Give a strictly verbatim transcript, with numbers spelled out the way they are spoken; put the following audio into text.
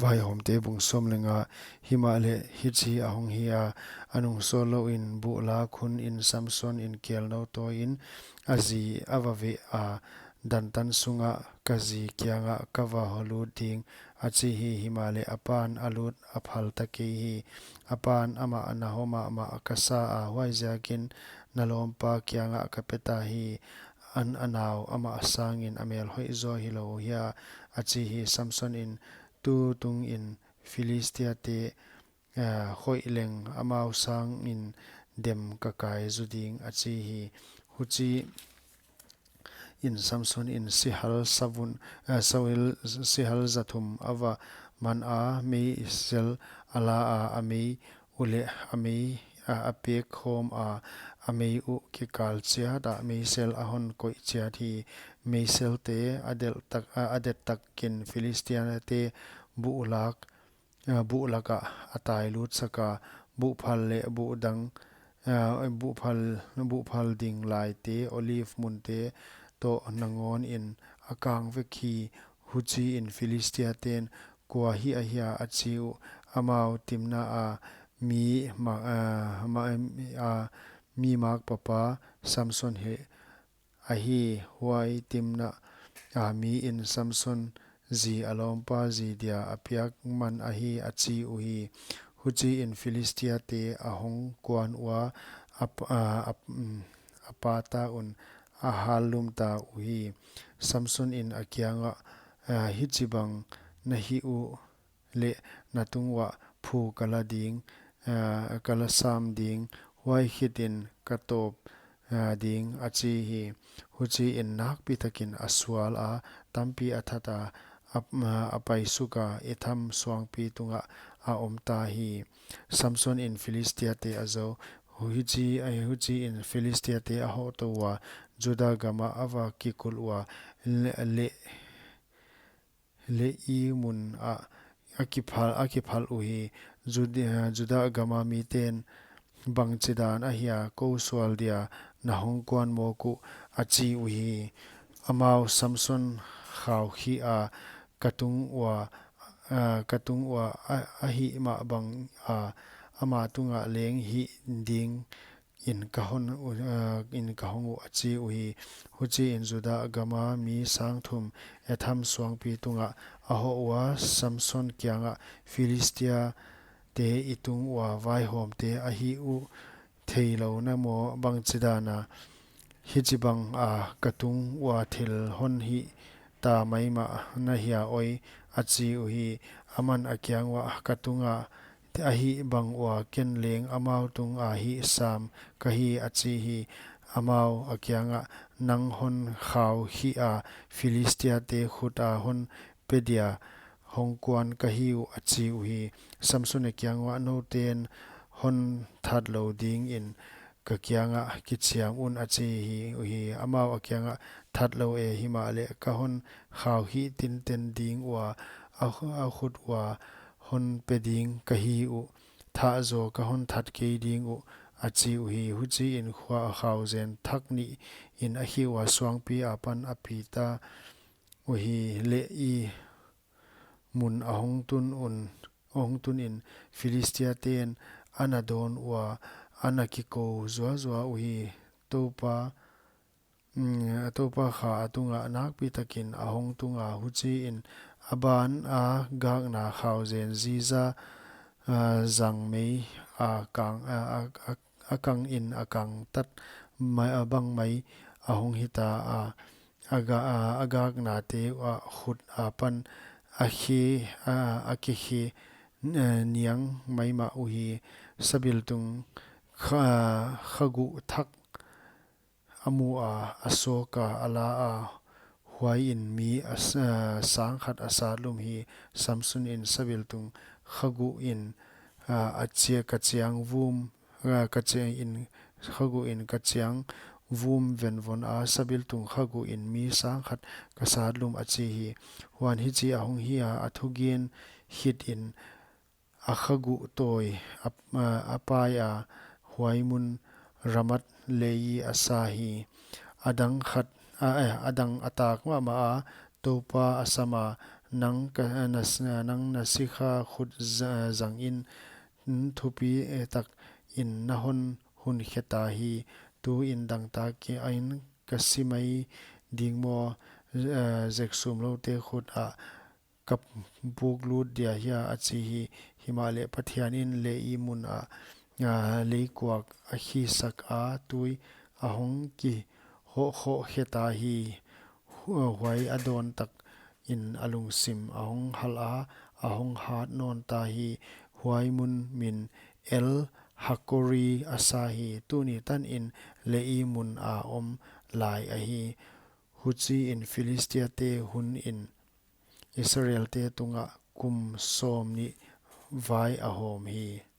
Vaihawmte bung sawm leh nga. Himahleh hichi ahong hi a, a nungsawl louin buh lak hunin Samson in kelnou tawiin a zi a va veh a, dantan sungah, "Ka zi kiangah ka va lut ding," a chi hi. Himahleh a pan a lut a phal ta kei hi. A pan, "Amah na hawm mahmah ka sa a, huaiziakin na lawmpa kiangah ka pe ta hi. An a nau amah sangin a mel hoih zaw hilou hia?" a chi hi. Samson in, "Tutungin Philistiate, ah, hoih leng amau sangin dem ka kai zu ding," a chi hi. Huchiin Samson in sihal savun, ah, sawil, sihal za thum a va man a, meisel a la a, a mei uh leh a mei, ah, a pek khawm a, a mei uh kikal chiat ah meisel a hon koih chiat hi. Meiselte a delh tak, ah, a det takin Philistiate buh lak, ah, buh lakah a tai lut sak a, buhphal leh buh dang, ah, buhphal, buhphal ding laite, olive munte toh nangawnin a kang vek hi. Huchiin Philistiaten, "Kua hi ahia?" a chi uh. Amau, "Timnah a mi ma-, ah, ma-, ah, mi mak papa Samson hi ahi, huai Timnah a miin Samson zi a lawmpa zi dia a piak man ahi," a chi uhi. Huchiin Philistiate a hong kuan ua, a p-, a, a p-, mm, a pata un a hallum ta uhi. Samson in a kiangah, "Ah, hichibang na hih uh leh na tung uah phu ka la ding, ah, ka la sam ding, huai khitin ka tawp, ah, ding," a chi hi. Huchiin nakpi takin a sual a, tampi a that a, a, ah, a paisuk a, Etham suangpi tungah a om ta hi. Samson in Philistiate a zou. Huchi, ah, huchiin Philistiate a hoh tou ua, Juda gamah a va kikulh ua, leh, leh Lehi mun ah a kiphal, a kiphal uhi. Jud-, eh, Juda gama miten, "Bangchidan ahia kou sual dia na hong kuan mawk uh?" a chi uhi. Amau, "Samson khau khia, ka tung ua, eh, ka tung ua a, a hih mah bang a, ama tungah leng hih ding in ka hon u-, eh, in ka hong uh," a chi uhi. Huchiin Juda gama mi sang thum Etham suangpi tungah a hoh ua, Samson kiangah, "Philistia te i tung ua vaihawmte ahi uh theilou na maw, bangchidan a hichibang a ka tung ua thil hon hih ta maimah na hia oi?" a chi uhi. Aman a kiang uah, "Ka tunga a hih bang ua ken leng amau tunga hih sam ka hi," a chi hi. Amau a kiangah, "Nang hon khau khia Philistia te khut a hon pe dia hong kuan ka hi uh," a chi uhi. Samson a kiang uah, "Nouten hon that lou dingin ka kiangah kichiam un," a chi hi uhi. Amau a kiangah, "That lou e, himahleh ka hon khau khia tinten ding ua, a, a khut ua hon pe ding ka hi uh. Thah zaw ka hon that kei ding uh," a chi uhi. Huchiin khua a khau zen thak nih in a khih ua, suangpi apan a pi ta uhi. Lehi mun a hong tun un, a hong tunin Philistia ten a na dawn ua, a na kikou zuazua uhi. Toupa, mm, Toupa kha a tungah nakpi takin a hong tung a, huchiin a ban a gakna khau zen ziza, ah, zang mei a kang, a, a, a, a kang in a kang tat mai, a bang mai a hong hita a, a ga-, a, a gakna te uah khut apan a khi, a, a kikhi, eh, niang maimah uhi. Sabiltung kha-, khaguh thak a mu a, a sawk a, a la a, huaiin mi a s-, a, sang khat a sat lum hi. Samson in sabiltung khaguh in, a, a chia ka chiang vum, a, ka chia in, khaguh in ka chiang vum venvon a, sabiltung khaguh in mi sang khat ka sat lum, a chi hi. Huan hichi a hong hi a, a thugen khit in a khaguh tawi a, a, a pai a, huai mun Ramath Lehi a sa hi. A dang khat, a, eh, a dang a tak mahmah a, Toupa a sam a, Nang ka, na, nang na sikha khut za-, zangin thupi, eh, takin na hon hun khe ta hi. Tuin dangtakin ka si mai ding maw, eh, zeksumloute khut ah ka puk lut dia hia, a chi hi. Himahleh Pathianin Lehi mun ah, ah, leikuak a khisak a, tui a hong kihoh khoh khe ta hi. Hu-, huai a dawn takin a lungsim a hong halh a, a hong hat nawn ta hi. Huai mun min El Hakori a sa hi. Tuni tanin Lehi mun a om lai ahi. Huchiin Philistiate hunin Israelte tungah kum sawmnih vai a hawm hi.